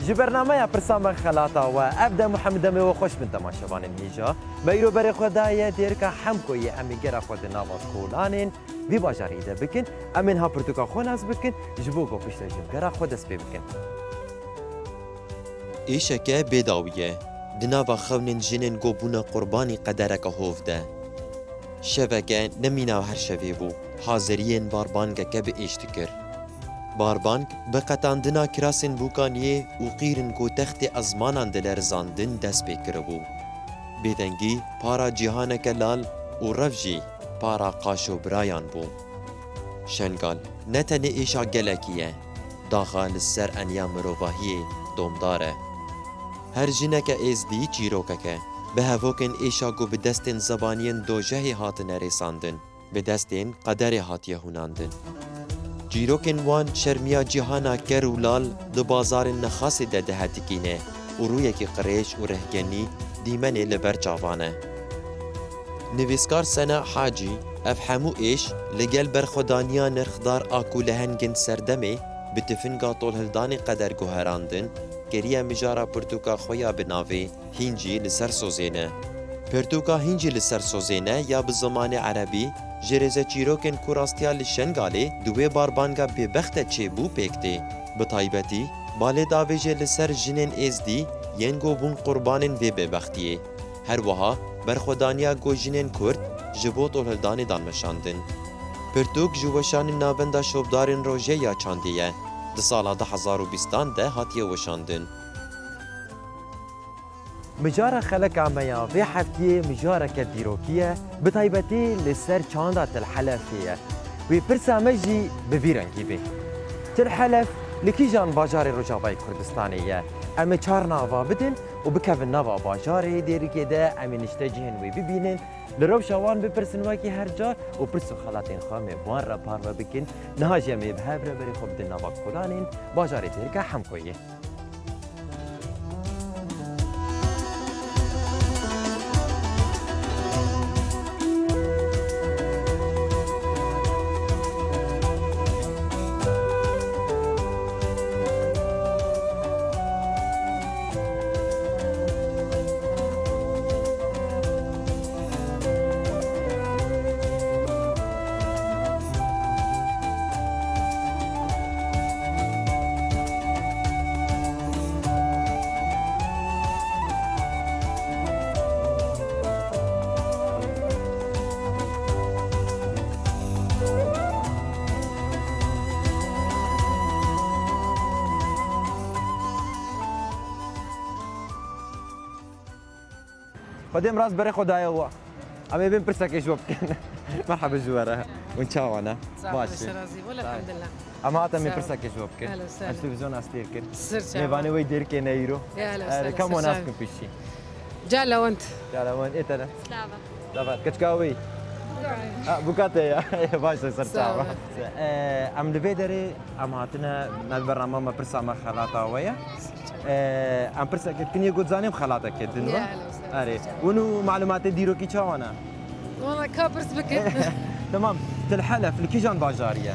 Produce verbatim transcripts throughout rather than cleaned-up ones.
Ji bernameya Pirsa Me Xelata we, ev dem û hemû demê we xweş bin temaşevanên hêja. Me îro berê xwe daye dêrika Hemkoyê, em ê gera xwe di nava kolanên vî bajarî de bikin. Em ê niha pirtûka xwe nas bikin, ji bo ku piştre ji gera xwe dest pê bikin. Êşeke bêdawî ye. Di nava xewnên jinên ku bûne qurbanî qedereke hov de. Şeveke ne mîna her şevê bû, haziriyên barbangeke bi êş dikir. Barbang bi qetandina kirasên bûkaniyê û qîrin ku textê ezmanan dilerizandin dest pê kiribû. Bêdengî para cîhaneke lal û rev jî para qaşo birayan bû. Şengal ne tenê êşa gelekî ye, daxa li ser eniya mirovahiyê domdar e. Her jineke êzdî çîrokek e, bi hevokên êşa ku bi destên zebaniyên dojehê hatine rêsandin, bi destên qederê hatiye hûnandin. Çîrokên wan şermiya cîhana ker û lal di bazarên nexasê de dihetikîne û rûyekî qirêj û rihgenî dîmenê li ber çavan e. Nivîskar Sena Hacî ev hemû êş li gel berxwedaniya nirxdar a ku li hengên serdemê bi tifinga tolhildanê qeder guherandin, kiriye mijara pirtûka xwe ya bi navê Hîn jî li ser sozê ne. Pirtûka Hîn jî li ser sozê ne ya bi zimanê erebî ji rêzeçîrokên ku rastiya li Şengalê di wê barbanga bêbext de çêbû pêk tê. Bi taybetî, balê davêje li ser jinên êzdî yên ku bûn qurbanên vê bêbextiyê. Her wiha berxwedaniya ku jinên Kurd ji bo tolhildanê dan meşandin. Pirtûk ji weşanên Navenda Şopdarên Rojê ya çandê ye. Di sala du hezar û bîstan de hatiye weşandin. Mijara xeleka me ya vê heftiyê mijareke dîrokî ye, bi taybetî li ser çanda Til Helefê ye. Wê pirsa me jî bi vî rengî bê. Til Helef li kîjan bajarê Rojavayê Kurdistanê ye? Em ê çar nava bidin û bikevin nava bajarê, dêrikê de em ê niştecihên wê bibînin, li rewşa wan bipirsin wekî her car û pirs û xelatên xwe em ê bi wan re parve bikin. Niha jî em ê bi hev re berê xwe bidin nava kolanên bajarê dêrika Hemkoyê. Xwedê em rast berê xwe daye we. Em ê bên pirsekê ji we bikin. Merhaba ji we re. Hûn çawa ne? Sağ ol, Baş e. Şerazi bol, Sağ ol. Elhamdülillah. Em hatin em ê Sağ ol. Pirsekê ji we bikin. Ehlen, sehlen. Em ji televîzyona Astêrk in. Ser çava. Mêvanê wê dêrkê ne îro. Ehlen, sehlen. Ka mon nas bikin piştî. Ca Lewent. Ca Lewent, ê te ne? Slava. Slava. Keçika wê? Ha, bûka te ya. Baş e, ser çava. Sağ ol. E, em li vê derê em hatine, me bernama me pirsa me xelata we ye. Ee, em pirseke dikin, yê got zanê em xelateke din Ya, ve. Hello, sağ ol, Erê. Sağ ol. Hûn û malûmatê dîrokî çawa ne? Wala ka pirs bike. Tamam. Til Helef li kîjan bajarî ye?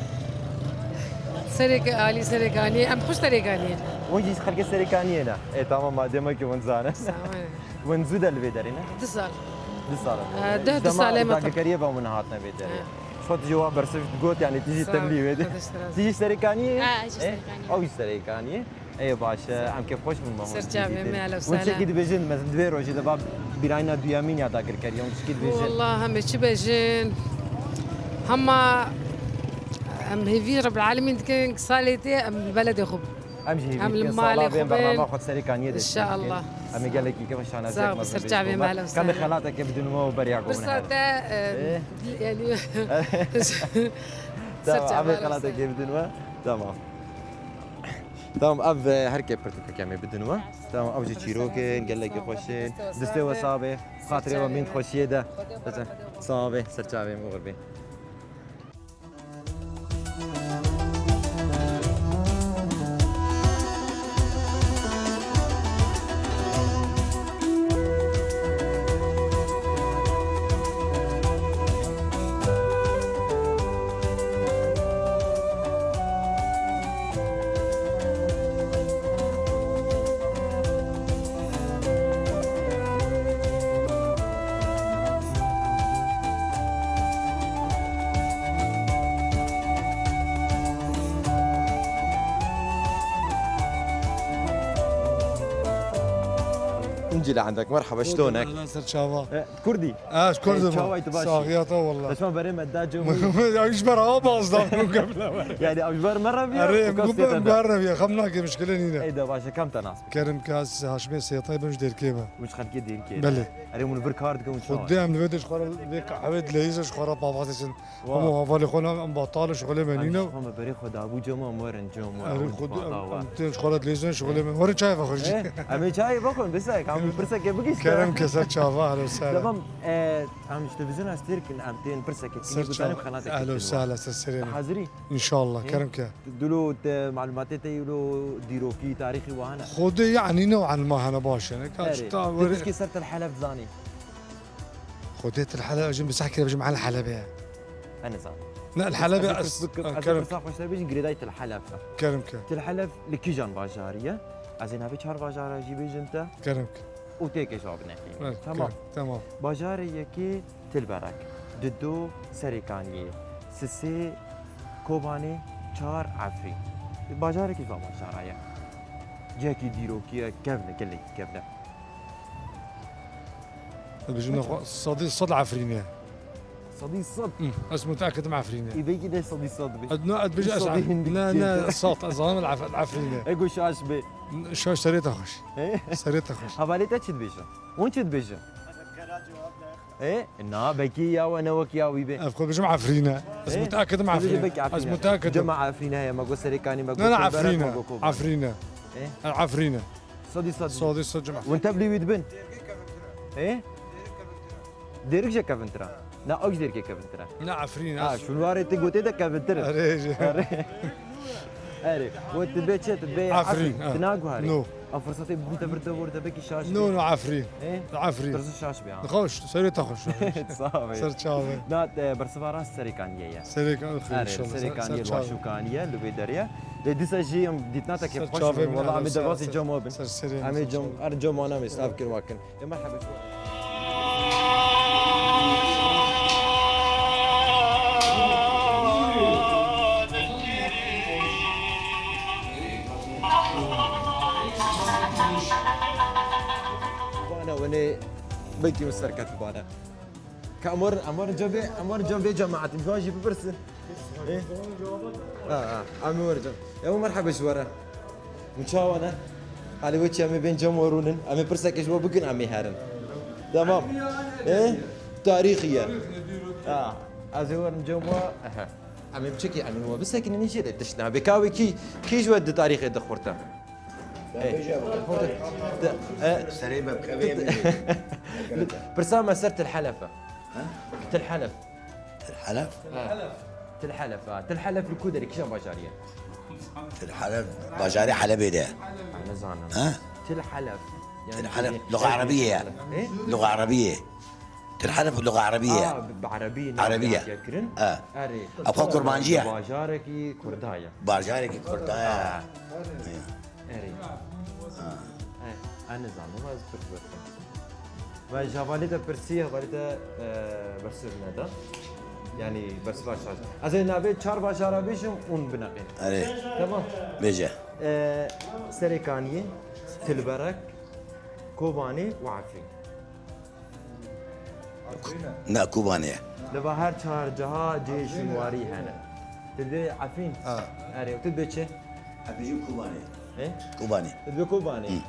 Serêk alî, Serêkaniyê. Em xwe Serêkaniyê. Hûn jî xelkê Serêkaniyê ne? Ê, tamam, ma demekî hûn zane. Sağ ol. Hûn zû de li vê derê ne? Du sal. Du sal. Ha, deh, du Dema sal e me dagirkeriyê ve hûn hatine vê derê. Ha. Xwe tu jî wa bersiv got, yani tu jî Sağ ol. Tevlî wê de. Xwedê spas. Tu jî Serêkaniyê? Ha, ez jî Ê, Serêkaniyê. Ew jî Serêkaniyê. Ê baş e, Sağ ol. Em kêfxweş bûn me hûn Ser çavê dîtin. Me, ehlen Hûn sehlen. Çekî dibêjin, me di vê rojê de va bîrayîna duyemîn ya dagirkeriyan, çikî dibêjin? Wallah, em ê çi bêjin? Hema em hêvî Rebbil Alemîn dikin, salê tê em li beledê xwe bin. Em jî hêvî Em li dikin, malê sala vê xwe em bernama bin. Xwe di Serêkaniyê de çêbikin. İnşallah. Em ê gelekî kêfa şanaziyek Sağ ol, mezin ser çavê bêjin. Me, ehlen Ka em ê sehlen. Xelateke bidin we û beriya ku min Pirsa her. Te, e, Ê? yani, Tamam, ser çavê em ê me, ehlen xelateke sehlen. Bidin we. Tamam. Tamam, ev, e, her kê pirtûkek em ê bidin we. Tamam, ev jî çîrok in, gelekî xweş in. Distê we sax be, xatirê we mîn xweşiyê de. Sax be, ser çavê min, oxir be. جی لعندك، مرحبا، شلونك؟ اهلا، سر چاوا. إيه، كردي؟ اه، كردي. إيه، چاوا، انت باشي؟ ساغيات والله. بس ما بري مداج. يا ايش برا باز دام. يعني ايش بر مره بيا؟ اري، مقبل بيا، خمنا كي مشكله نينا. اي ده باشا، كم تناس؟ كرم كاس هاشمي سيطاي بمش دير كيما. مش خلقي دير كيما. بلي. اري من فر كارد كم شو؟ قدام الفيديو شخور بيك حويد ليزا شخور بابا سن. Hûn hevalê xwe ne, em batal e, şixulê me nîne. Em ji xwe me berê xwe dabû cema, em werin cem we, Erê ew xwe dîfa dawa. Em tên ji xwe re dilêzin, şixulê me. Werin çayê vexwin jî. Eh, em ê çayê vexwin, bisek, em pirsekê bigihîşte. Kerem ke ser çava, ehlo sehla. Tamam, eh, em ji televizyona ez têr kin, em tên pirsekê kin, ser çava, ehlo sehla, ser serê me. Hazirî? Înşallah, kerem ke. Dilo te malumatê te yilo dîrokî, tarîxî wa hene? Xwedê yanî ne û elma hene baş e, ne ka. Erê, çita tu were. Tişkê ser Tel Helef dizanî? Xwedê Tel Helef, jin bi sehkire, jin El Helebe ye. Ez nizanim. Ne, El Helebe ez, ez, ez, ez kerem. Pirsa xweştir bêjin, girêdayî Tel Helef e. Kerem ke. Tel Helef li kîjan bajarî ye? Ez ê navê çar bajara jî bêjim te. Kerem ke. Û têkê jawab neqî. Evet, tamam. Kerem, tamam. Bajarê yekê Tilberek, dido Serêkaniyê, sisê Kobanê, çar Efrîn. Bajarekî va bajara ye. Cihekî dîrokî ye, kevn e, gelekî kevn e. Dibêjin xwe sedî sed Efrînê. Sedî sed? Hı, ez muteakidim Efrînê. Ê belkî ne sedî sed be. Ez ne, ez bêjim ez Sedî Ef-, hindikî ne, ne, çê. Sed, ez zanim Ef-, Efrînê. Ego şaş be. Şaş, serê te xweş. He? Serê te xweş. Hevalê te çi dibêjin? Hûn çi dibêjin? He? Na, belkî ya we ne wek ya wî be. Ez xwe bêjim Efrîne. Ez muteakidim Efrîne. He? Belkî Efrîne. Ez muteakidim. Cema Efrîne heye, me got Serêkanî, me got Tilberek, me got Kobanê. Ne, ne, Efrîne. Efrîne. He? Efrîne. Sedî sed. Sedî sed cuma. Hûn tevlî wî dibin? He? Dêrik jî kevintir e. Na, ew jî dêrikê kevintir e. Na, Efrîn, ha, Efrîn. Şûnwarê tu gotê de kevintir e. Erê, jî. Erê. Erê. Got tu bê çi, tu bê Efrîn, Efrîn, ha. Tu naguharî. No. Ev firsatê bû te vir de wor de belkî şaş bê. No, no, Efrîn. He? Efrîn. Tirsi şaş bê, ha. Xweş, serê te xweş. Sağ ol. Ser çavê. Na, e, bersiva rast Serêkaniyê ye. Serêkan, erê, înşallah. Serêkaniyê, ser çavê. Waşûkaniyê, li wê derê ye. Lê dîsa jî em dîtina te kêfxweş bin. Ser çavê min, wela em ê derbasî cem we bin. Ser serê min, ser çavê. Em ê cem, er cem wana em ê sav kirin wakin. Ê merhebe ji we. Bana wenê belkî min serket bana. Ka em werin, em werin cem vê, em werin cem vê cemaetî, ji wan jî bipirsin. Ê? Ha, ha, em ê werin cem. Ew merhebe ji we re. Min çawa ne? Halê we çi, em ê bên cem we rûnin. Em ê pirsekê ji we bikin, em ê herin. Temam. Ê? Tarîxî ye. Ha. Ez ê werin cem we. Ehe. Em ê biçekî, em ê we bisekinin jê de tişt nabe. Ka wê kî, kî ji we di tarîxê de xurt e? Ê. Xurt e. De, e. Serê me bi xevê min. Pirsa me ser Til Helef e. Ha? Til Helef. Til Helef? Ha. Til Helef, ha. Til Helef li ku derê, kîjan bajarî ye? Til Helef, bajarê Helebê de. Ha, nizanim. Ha? Til Helef. Til Helef, luxa erebiyê ye. Ê? Luxa erebiyê. Til Helef luxa erebiyê ye. A, bi, bi erebiyê ne? Erebiyê. Kirin? Ha. Erê. Ev xwe kurmancî ye. Bajarekî kurda ye. Bajarekî kurda ye. Ha. Erê. Ha. Ê, ez nizanim, ez pirs bikim. Ve ji hevalê te pirsî, hevalê te, e, bersiv neda. Yanî bersiva şaş. Ez ê navê çar bajara bêjim, hûn bineqin. Erê. Tamam. Bêje. E, Serêkaniyê, Tilberek, Kobanê û Efrîn. Ne, Kobanê ye. Li va her çar ciha cihê şûnwarî hene. Tu dibê Efrîn? Ha. Erê, tu dibê çi? Ez bêjim Kobanê. He? Kobanê. Tu dibê Kobanê? Hı.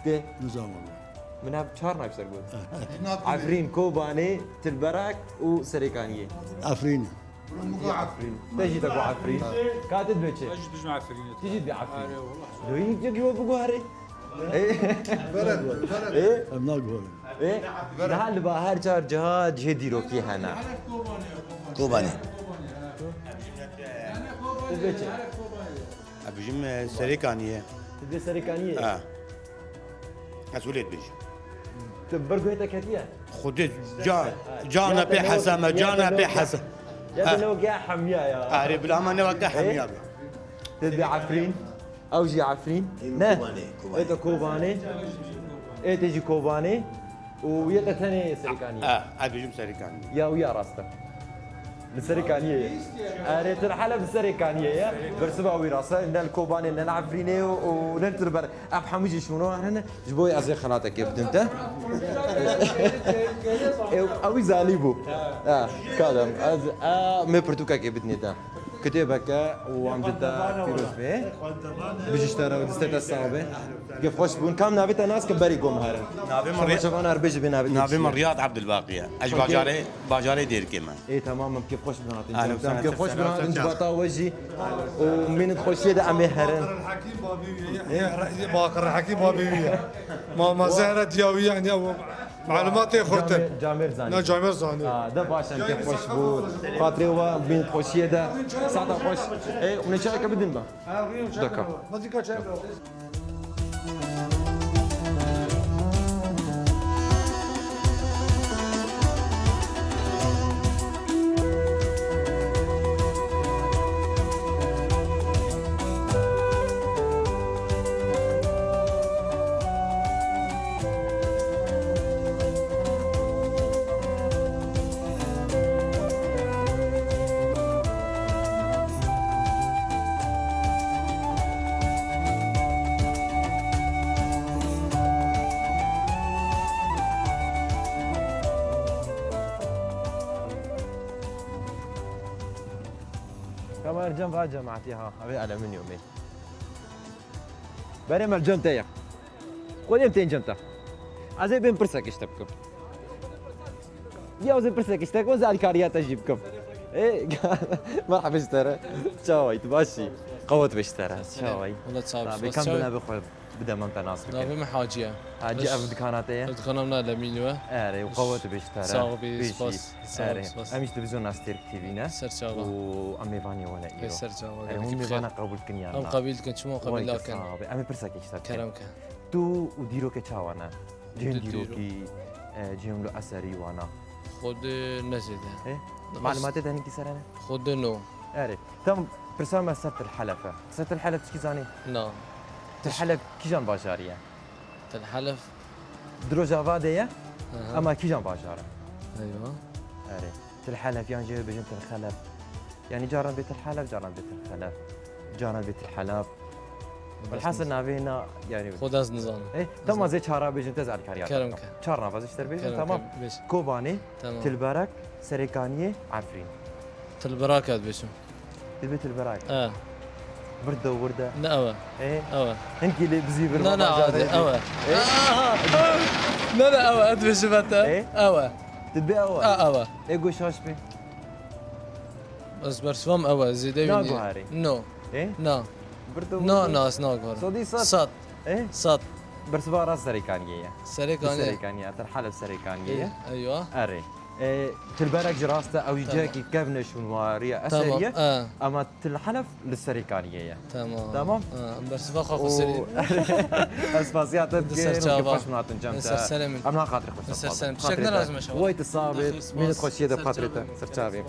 Tê? Nizanim. Min ev çar nayb ser got. Efrîn, Kobanê, Tilberek û Serêkaniyê. Efrîn. Efrîn. Te jî te got Efrîn. Ka tu dibê çi? Ez jî dibêjim Efrînê. Tu jî dibê Efrîn. Erê, wallah. Doyî yek yek we biguherê. Ê? Em naguherin. Ê? Daha li va her çar ciha cihê dîrokî hene. Kobanê. Tu dibê çi? Ez bêjim, e, Serêkaniyê. Tu dibê Serêkaniyê? Ha. Ez wê lê dibêjim. Tu ber guhê te ketiye? Xwedê ca-, cana pê hesame, cana pê hesame. Ya te ne weke hemiya ya. Erê, bila me ne weke hemiya be. Tu dibê Efrîn. Ew jî Efrîn. Ne? Kobanê, Kobanê. Ê te Kobanê. Ê te jî Kobanê. Û yê te tenê Serêkaniyê. Ha, ez bêjim Serêkaniyê. Ya wî ya rast e. Li Serê Kaniyê ye. Erê, Til Helef li Serê Kaniyê ye. Bersiva wî rasa, ne li Kobanê, ne li Efrînê û, û ne li Tilber. Ev hemû jî şûno herin. Ji bo ez ê xelatekê bidim te. Ew, ew wî zalî bû. Ha, kadem. Ez, a, me pirtûkekê bidinê te. Kitêbeke û em ji te pîroz bê. Bijî ji te re û destê te sax be. Kêf xweş bûn. Kam navê te nas kim berî gom herin. Navê min Riyad. Şema şema her bêjî bê navê te. Navê min Riyad Abdulbaqî ye. Ez ji bajarê, bajarê Dêrikê me. Ê, tamam, em kêf xweş bin hatin. Ahlen cem te. Em kêf xweş bin hatin, civata we jî. Û mînin xweşiyê de em ê herin. Bakir Hekîm babî wî ye. Bakir Hekîm babî wî ye. Ma, ma Zehra diya wî ye, yani o malumatê xurtin. Camêr, Camêr zanî. Na Camêr zanî. Ha, de baş em kêf xweş bû. Xatirê we mînin xweşiyê de. Saeta xweş. Ê, hûn ê çayeke bidin be. Daka. Ka me cem va cemaetî ha, ev ê aleminyumê. Berê me cem te ye. Xwedê em tên cem te. Ez ê bên pirsekê ji te bikim. Ya ez ê pirsekê ji te bikim, ez ê alîkariya te jî bikim. Ê, merhaba ji te re. Çawa yî, tu baş î? Qewet be ji te re. Çawa yî? Wela çawa. Tabii, kam bine bi xwe bide min te nas bikin. Navê min Hacî ye. Hacî, ev dikana te ye? Ev dikana min e, Lemîn we. Erê, û qewet be ji te re. Sağ ol, spas. Sağ ol, spas. Em jî televîzyona Stêrk T V ne. Ser çava. Û em mêvanê we ne îro. Ser çava. Erê, hûn mêvana qebûl dikin yan na? Em qebîl dikin, çima qebîl nakin? Em ê pirsekê ji te bikin. Kerem ke. Tu û dîrokê çawa ne? Cihên dîrokî, e, cihên wilo eserî wana. Xwedê ne zêde. E? Malumatê te hinekî ser hene? Xwedê no. Erê. Tam pirsa me ser Til Helef e. Ser Til Helef çikî zanî? Na. Til Helef kîjan bajarî ye? Til Helef. Di Rojava de ye, ama kîjan bajar e? Eywa. Erê. Til Helef yan jî bêjin Til Xelef. Yani caran bê Til Helef, caran bê Til Xelef. Caran bê Til Helef. Velhasil navê na, yani. Xwedê ez nizanim. Eh, tamam, ez ê çara bêjin te, ez alîkariya te bikim. Kerem ke. Çar nava ez ji te re bêjim, tamam. Kerem ke, bêj. Kobanê, tamam. Tilberak, Serêkaniyê, Efrîn. Tilberak ez bêjim. Dilbê Tilberak. E. Virde û wirde. Ne ew e. E? Ew e. Hinkî lê bizî vir. Ne, ne, adi, ew e. E? Aha! Ne, ne, ew e, ez dibêjim te. E? Ew e. Dilbê ew e. A, ew e. E, go şaş bê. Ez bersiva min ew e, zêde wî nîne. Naguherî. No. E? Na. Virde û wirde. Na, na, ez naguherim. Sedî sed. Sed. E? Sed. Bersiva rast Serêkaniyê ye. Serêkaniyê. Serêkaniyê, Til Helef Serêkaniyê ye. E, eywa. Erê. E, Tilberek jî rast e, ew jî cihekî kevn e, şûnwarî ye, eserî ye. Tamam, e. Ama Til Helef li Serêkaniyê ye. Tamam. Tamam? E, em bersiva xwe xwe serî. Ez spasiya te dikim, kêf xweş min hatin cem te. Ser serê min. Em na xatirê xwe ser serê min. Xatirê te. Way tu sax bî, mînî xweşiyê de xatirê te. Ser çavê.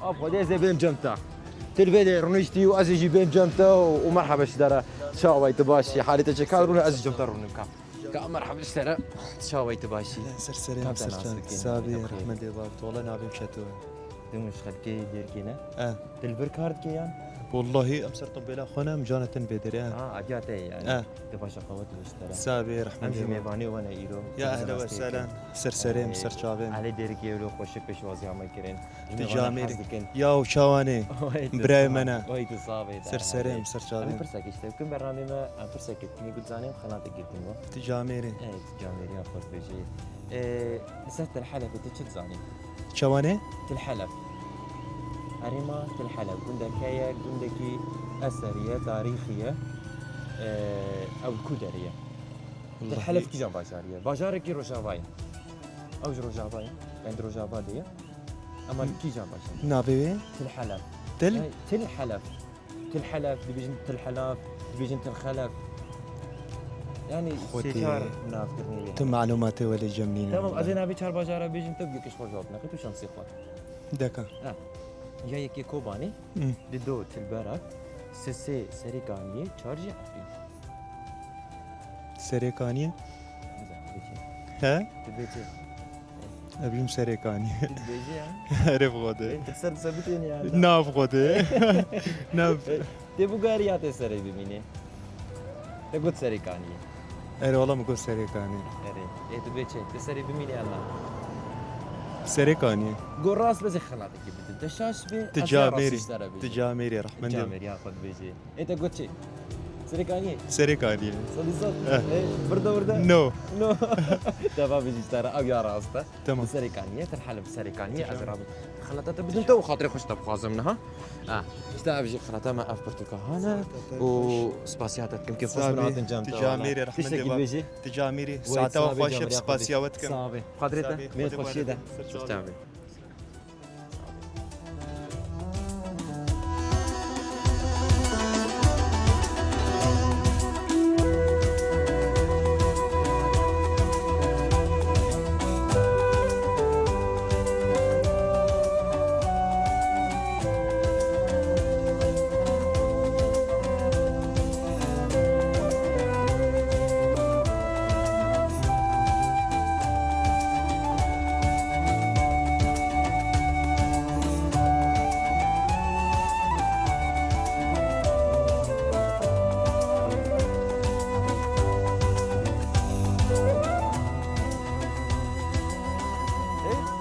Av Xwedê, ez ê bêm cem te. Til vê de rûniştî û ez ê jî bêm cem te û, û merheba ji te re. Çawa yî, tu baş î? Halê te çi? Ka rûne ez jî cem te rûnim ka. Ka merheba ji te re. Çawa yî, tu baş î? Ser serê, ser çavê. Sabî, rehmetê bar. Tola navê min Çeto ye. Dû min ji xelkê Dêrikê ne? E. Dilbir kar dike yan? Wallahî em ser tembêla xwe ne, em cana tin vê derê, e. Ha, adiya te ye yani. E. Di baş e, qewet be ji te re. Sabî, rehmetê bar. Em jî mêvanê we ne îro. Ya ehlen we sehlen. Ser serê min, ser çavê min. Ehlê Dêrikê wilo xweşik pêşwaziya me kirin. Ji mêvanan hez dikin. Yaw çawa ne? Birayê me ne. Oy, tu sax bî. Ser serê min, ser çavê min. Em pirsekê ji te bikin, bernamê me, em pirsekê dikin, got zanê em xelatê girtin we. Tu camêrê. Ey, tu camêrî ya xwe dibêjî. Ê, li ser Til Helefê tu çi dizanî? Çawa ne? Til Helef. Herêma Til Helef gundeke ye, gundekî eserî ye, tarîxî ye. Ee, ew li ku derê ye? Til Helef kîjan bajarî ye? Bajarekî Rojava ye. Ew ji Rojava ye. Yani di Rojava de ye. Ama kîjan bajarî? Navê wê? Til Helef. Til? Hey, Til Helef. Til Helef, dibêjin Til Helaf, dibêjin Til Xelef. Yani Xwedê, sê çar navkirinê wê tu hene. Malûmatê welê cem nîne. Tamam, ez ê navê çar bajara bêjim, tu bi yekê ji xwe cewab nexî, tu şansê xwe. Deka. Ha. Ya yekê Kobanê, Hmm. dido Tilberak, sisê Serêkaniyê, çar jî Efrîn. Serêkaniyê? Nizam, dibê çi? He? Dibê çi? Evîm Serêkaniyê. Tu dibêjî ya? Erê bi Xwedê. Ê, tu ser, ser bitênî ya. Nav Xwedê. Nav. Ê, tê bû garî ya tê serê bimînê. Te got Serêkaniyê. Erê, wala min got Serêkaniyê. Erê. Ê, tu bê çi? Te serê bimînê ya na? Serêkaniyê. Got rast, bezê xelatekî bidin. Te şaş bê, Tu ez ya camêrî. Rastî ji te re bêjim. Tu camêrî, rehmendê. Tu camêrî ya xwe dibêjî. Ê, te got çi? Serêkaniyê? Serêkaniyê. Sedî sed? Eh. Ê, virde virde? No. No. Te va bêjî ji te re, ew ya rast e. Tamam. Serêkaniyê, Til Helef Serêkaniyê, ez rabim. Xelata te bidin te û xatirê xwe ji te bixwazim niha. Ah, işte ev jî xelata me, ev pirtûka hane û spasiya te dikim, kêfxweş bin hatin cem te. Tiştekî dibêjî. Tu camêrî, saeta we xweş e, spasiya we dikim. Sax be. Xatirê te, mêr xweşiyê de. Sax be.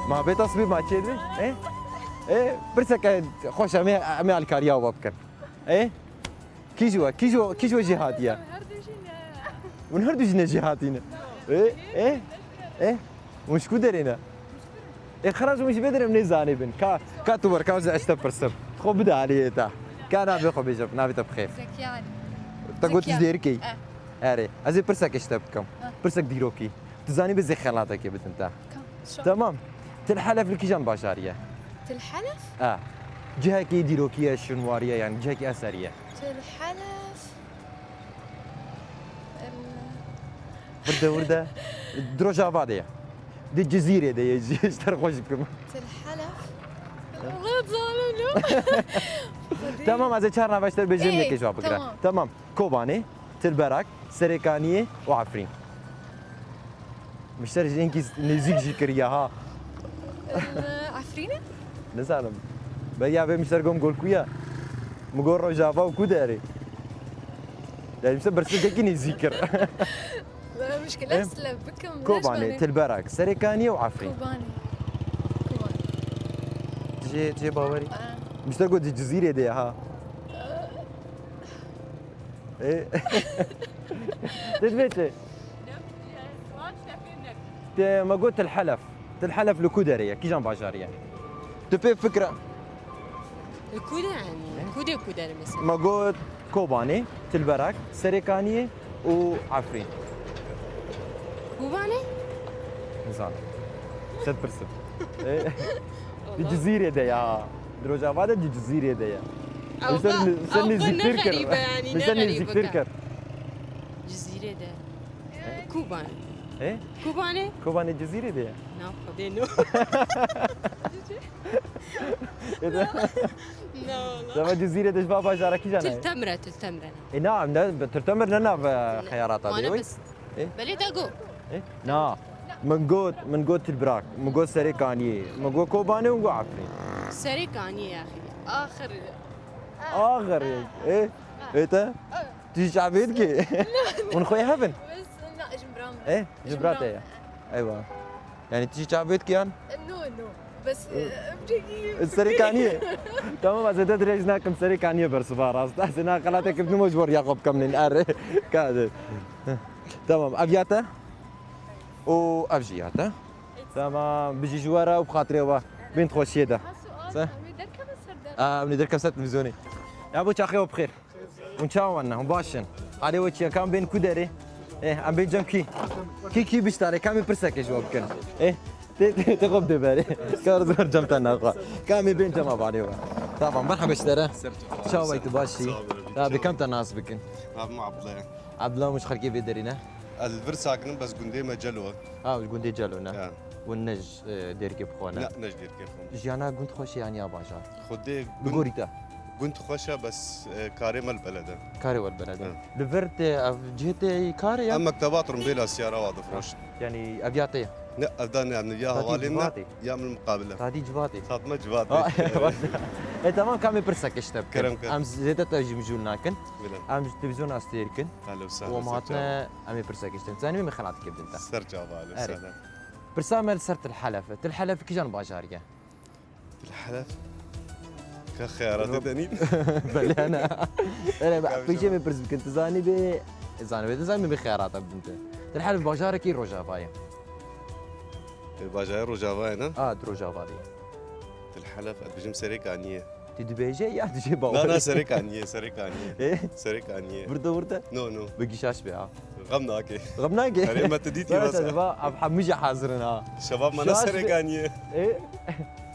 Ma bê tasbî ma çêdibî? Ê? Ê, pirseke xweş em ê, em ê alîkariya we bikin. Ê? Kî ji we, kî ji we, kî ji we jê hatiye? Her du jî ne. Hûn her du jî ne jê hatî ne? Ê, ê, ê. Hûn ji ku derê ne? Ê, xelas, hûn ji vê derê nêzanî bin. Ka, ka tu wer, ka ez te pirsim. Xwe bide aliyê te. Ka navê xwe bêje, navê te bixêr. Zekiye Ali. Te got ji Dêrikê yî? Eh. Erê, ez ê pirsek ji te bikim. Eh. Pirsek dîrokî. Tu zanî bi zê xelatekê bidin te. Ka, şo. Tamam. Til Helef li kîjan bajarî ye? Til Helef? E. Cihekî dîrokî ye, şûnwarî ye, yani cihekî eserî ye. Til Helef. Em. Wirde wirde. Di Rojava de ye. Di Cizîrê de ye jî, ji te re xweş bikim. Til Helef. Wala zalim lo. Tamam, ez ê çar nava ji te re bêjim, Ê, yekê cevap bigire. Tamam. Tamam. Kobanê, Tilberak, Serêkaniyê û Efrîn. Mişter ji enkî nêzîk jî kiriye ha. Em, Efrîn e? Nizanim. Beriya vê mişter gom gol ku ye? Min got Rojava û ku derê? Yani mişter bersiv gelkî nêzîk kir. Mişkile Em? Sile bikim. Kobanê, Tilberak, Serêkaniyê û Efrîn. Kobanê. Kobanê. Jê, jê bawerî. Aa. Mişter got di Cizîrê de ye ha. Aa. Ê. Te divê çi? Te me got Til Helef. Til Helef li ku derê ye? Kîjan bajarî ye? Tu pê fikre. Li ku de yani? Ku de ku derê mesela? Me got Kobanê, Tilberak, Serêkaniyê û Efrîn. Kobanê? Nizanim. Sed pirsim. Ê. Di Cizîrê de ya. Di Rojava de di Cizîrê de ya. Ew Mişter ba-, nê-, ser ew nêzîktir ne kir. Xerîbe yani, ne Mişter xerîbe nêzîktir ka. Kir. Cizîrê de. Kobanê. Ê? Kobanê? Kobanê Cizîrê de ya. Na, Xwedê no. Ê de. Na, wala. Dema Cizîrê de ji va bajara kîjan e? Til Temr e, Til Temr e. Ê na, ne, Til Temr ne nav, e, xeyarata de. Ê? Belê te got. Ê? Na. Min got, min got Tilbirak, min got Serêkaniyê, min got Kobanê û min got Efrîn. Serêkaniyê ya axî. Axir. Axir. Ê? Ê te? Tu jî çavê dikê? Hûn xweyê hev in? Bes, na, ji bira min. Ê? Ji bira te ye. Eywa. Yani tu jî çavê dikê yan? No, no. Bes, e, Serêkaniyê. Tamam, ez ê te dirêj nakim, Serêkaniyê bersiva rast. Ez ê na xelatê kiftinê ji bo riya xwe bikim nîn. Erê. Ka de. Tamam, ev ya te? Û ev jî ya te. Tamam, bijî ji we re û bi xatirê we. Bin xweşiyê de. Ha, sual, Se? Em ê derkevin ser der. Em li derkevse televîzyonê. Ya bo çaxê we bi xêr. Hûn çawa ne? Hûn baş in? Halê we çi ye? Ka em bên ku derê? Ê, em bên cem kî? Kî kî biştarê? Ka em ê pirsekê ji we bikin. Ê, tê, tê, tê xwe bidê berê. Kar zor cem te naxwe. Ka em ê bên cem avalê we. Tamam, merhaba ji te re. Çawa yî, tu baş î? Sağ ol, abi. Ya, bi kam te nas bikin? Navim Abdullah. Abdullah, hûn ji xelkê vê derê ne? Ez li vir sakinim, bes gundê me Celo. Ha, ji gundê Celo ne? Ya. Hûn ne ji, e, Dêrikê bi xwe ne? Ne, ne ji Dêrikê xwe. Jiyana gund xweş e yan ya bajar? Xwedê Bi gund, gorî te? Gund xweş e, bes, e, karê me li beled e. Karê we li beled e. Ha. Li vir tê ev cihê tê karê ya? Em mekteba Tirmbêla Siyara wa difroşin. Ha. Yanî ev ya te ye? Ne, ev da ne, em ya hevalên ne, ya min muqabil e. Tadî civatê. Tatma civatê. Ha, baş. E, tamam, ka em ê pirsekê ji te bikin. Kerem kir. Em zêde te jî mijûl nakin. Bilin. Em ji televîzyona Astêrk in. Ehlen we sehlen, ser çava. Em ê pirsekê ji te bikin. Zanî me xelatê bidin te. Ser çava, ehlen we sehlen. Erê. Pirsa me li ser Til Helef e. Til Helef kîjan bajarî ye? Til Helef. Ka xeyaratê te nîn? Belê ne. Erê, pêşê me pirs bikin. Tu zanî bê, zanî bê, tu zanî bê xeyarata bidin te. Til Helef bajarekî Rojava ye. E, bajarê Rojava ye, ne? A, di Rojava de ye. Til Helef, ez dibêjim Serê Kaniyê. Tu dibêje ya tu jê bawer? Na, na, Serê Kaniyê, Serê Kaniyê. E? Serê Kaniyê. Burada, burada? No, no. Bi gîşaş be ha. Xem nake. Xem nake? Erê, me tu dîtî wesa. Wesa, va, ev hemû jî hazir in ha. Şebab me ne Serê Kaniyê. E?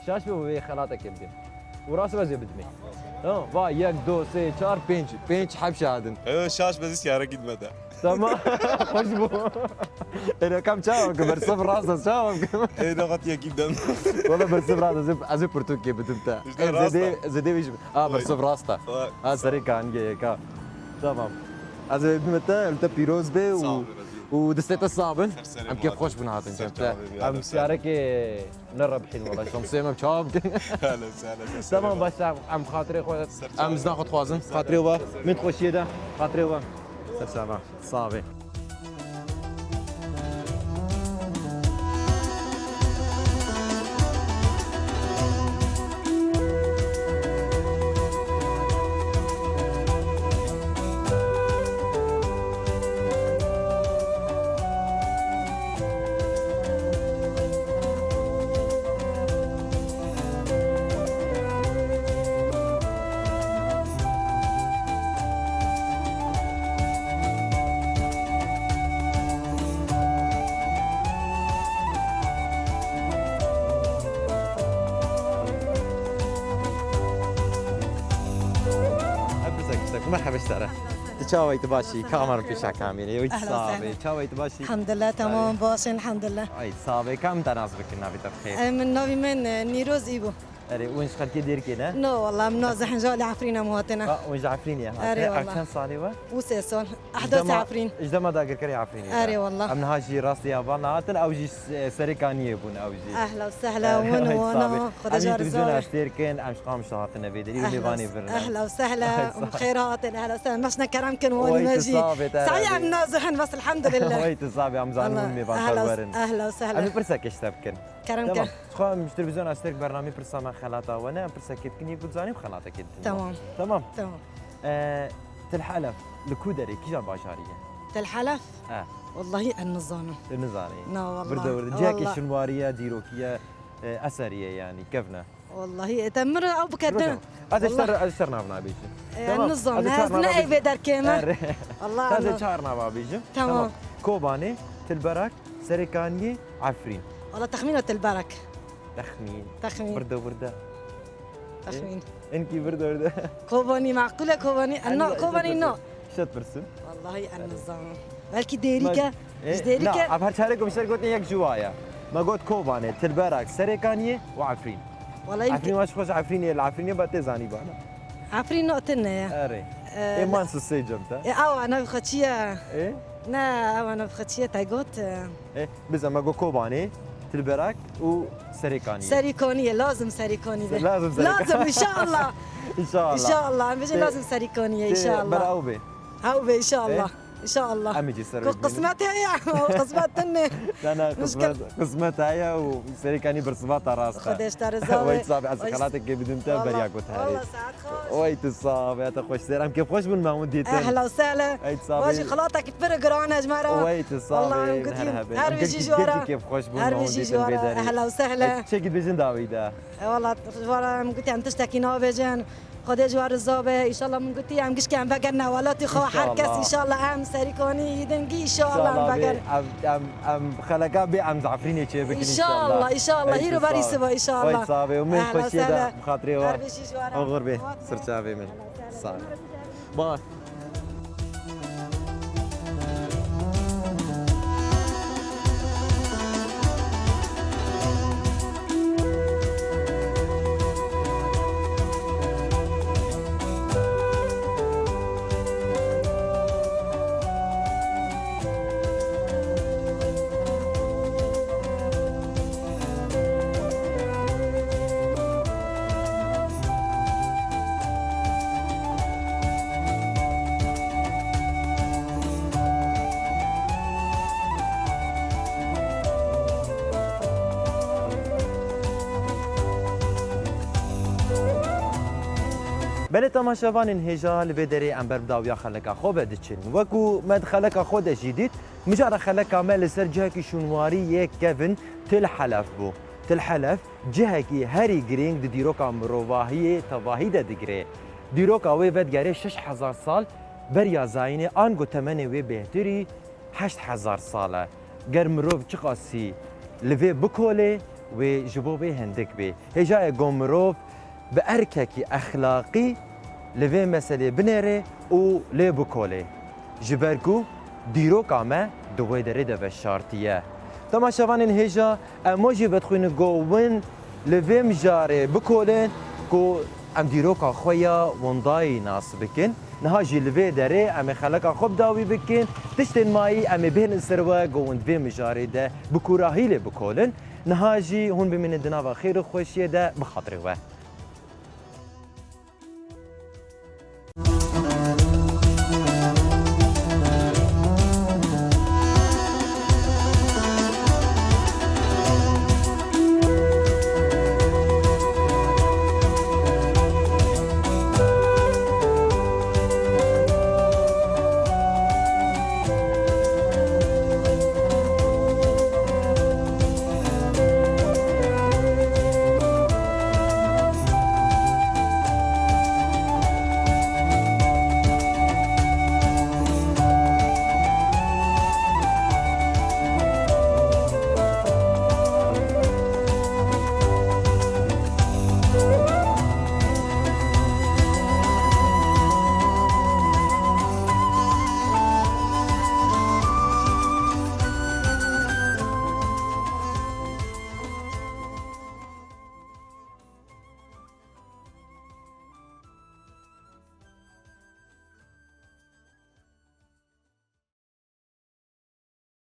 Şaş be, wê xelatekê bidin. Û rast be ez ê bidimê. Tamam, va, yek, do, sê, çar, pênc. Pênc heb şahidin. Ew şaş be zî siyarekî dime de. Tamam. Xweş bû. Êne kam çawa bikim? Ber sif rast e, çawa bikim? Ê, ne qet yekî dem. Wala ber sif rast e, ez ê, ez ê pirtûkê bidim te. Ê, rast e. Zêdê, zêdê wî jî. A, ber sif rast e. Vay. Ha, Serê Kaniyê yeka. Tamam. Ez ê bidime te, te pîroz be û, û destê te sabin. Em kêf xweş bûn hatin cem te. Em siyarekê Ne rebhîn wala, şemsiyê me çawa bikin. Hele, hele, hele. Tamam, baş, em xatirê xwe, em zina xwe dixwazin. Xatirê we, min xweşiyê de, xatirê we. Ser çava, sağ be. Ev pirsek, pirsek. Merhaba ji te re. Tu çawa yî, tu baş î? Ka me re pêşa kamîrê. Wî sabe. Çawa yî, tu baş î? Elhamdulillah, tamam, baş in, elhamdulillah. Ay, sabe. Ka em te nas bikin, navê te bi xêr? Em, navê min, e, Nîroz Îbo. Erê, hûn ji xelkê Dêrikê ne? No, wala, em na zihin ji alî Efrîn em hatine. Ha, hûn ji Efrînê hatine. Erê, wala. Ev çend salê we? Û sê sal. Ehdasê Efrîn. Ji dema dagirkerê Efrînê. Erê, wala. Em niha jî rastî heval hatin, ew jî s-, Serê Kaniyê bûn, ew jî. Ehla û sehla, win û wana, Xwedê jar zor. Em jî televîzyona Astêrk in, em ji Qamişlo hatine vê derî, û mêvanê vir in. Ehla û sehla, em xêr hatin, ehla û sehla. Meşne kerem kin, wanî me jî. Sahî em nazihin, bes elhamdulillah. Wey tu sabe, em zanin hûn mêvan perwer in. Ehla û sehla. Em ê pirsekê ji te bikin. Kerem kir. Tamam. Xwe em ji televîzyona Astêrk bernameyê pirsa me xelata we ne, em pirsekê dikin, yek ku dizanim xelatekê dikin. Tamam. Tamam. Tamam. E, Til Helef, li ku derê, kîjan bajarî ye? Til Helef? E. Wallahî ez nizanim. Tu nizanî? Na, wallah. Wirde, wirde. Cihekî şinwarî ye, dîrokî ye, e, eserî ye yanî, kevn e. Wallahî, e, te min re ew bike din. Ez ê ji te re, ez ê ji te re nav nabêjim. E, tamam. Ez nizanim, ez ne ê vê derkê me. Erê. Wallah, ez ê çar nava bêjim. Tamam. Tamam. Kobanê, Tilberak, Serê Kaniyê, Efrîn. Wala texmîna Tilberak. Texmîn. Texmîn. Wirde, wirde. Texmîn. Hinkî wirde, wirde. Kobanî, meqûl e Kobanî? Em na, Kobanî na. Şet pirsin. Wallahî em nizanin. Belkî Dêrîk e. Ji Dêrîk e. Na, ev her çarê ku min ser gotin yek ji wa ye. Me got Kobanê, Tilberak, Serê Kaniyê û Efrîn. Wallahî Efrîn wa ji xwe ji Efrînê, li Efrînê ba tê zanî bana. Efrîn na tune ye. Erê. Ê, man sisê cem te. Ê, awa, navê xwe çi ye? Ê? Ne, awa, navê xwe çi ye te got? Ê, bize me got Kobanê, Tilberak û Serê Kaniyê. Serê Kaniyê, lazim Serê Kaniyê be. Lazim Serê Kaniyê. Lazim, înşallah. Înşallah. Înşallah, em bêjin lazim Serê Kaniyê, înşallah. Bera ew bê. Ew bê, înşallah. İnşallah. Em ê cî ser Ku wê bînin. Qismet heye, qismet tune. Na, na, Muşkil. Qismet, qismet heye û serê kanî birsivata rast e. Xwedê ji te re razî be. Wey sabê, ez Oy, xelatekê bidim te, oy, beriya ku te herê. Valla, saet xweş. Wey tu sabê, te xweş ser. Em kêfxweş bûn me hûn dîtin. Ehla û sehla. Ey sabê. Vajî xelatekî pir giran e ji me re. Wey tu sabê, Valla em her gotîn, hebe. Her bijî ji we re. Kêfxweş bûn me hûn dîtin vê derê. Ehla û sehla. Ey çekî dibêjin dawî de. E, wala, ji we re em gotî em tiştekî nabêjin. Xwedê ji we riza be. Înşallah min gotî em gişkê em vegerine welatî xwe. Her kes înşallah em serîkanî îdin gî înşallah em vegerin. Em, em, em xeleka bê em zafrînê çê bikin înşallah. Înşallah, înşallah. Hîro berî siba înşallah. Wey sabê û min xweşiyê de bi xatirê we. Her bijî ji we re. Oxir bê. Sirçavê min. Sağ ol. Bye. Belê temaşevanên hêja, li vê derê em ber bi dawiya xeleka xwe ve diçin. Wekû me di xeleka xwe de jî dît, mijara xeleka me li ser cihekî şûnwarî yê kevin Til Helef bû. Til Helef cihekî herî girîng di dîroka mirovahiyê tevahî de digire. Dîroka wê vedigere şeş hezar sal beriya zayînê, ango temenê wê bêhtirî heşt hezar sal e. Ger mirov çiqasî li vê bikole, wê ji bo vê hindik bê. Hêja ye ku mirov bi erkekî exlaqî li vê meselê binêre û lê bikole. Ji ber ku dîroka me di wê derê de veşartiye. Temaşevanên hêja, em o jî vedixwînin ku win li vê mijarê bikolin ku em dîroka xwe ya windayî nas bikin. Niha jî li vê derê em ê xeleka xwe bi dawî bikin. Tiştên mayî em ê bihêlin ser we ku win di vê mijarê de bi kûrahî lê bikolin. Niha jî hûn bimînin di nava xêr û xweşiyê de, bi xatirê we.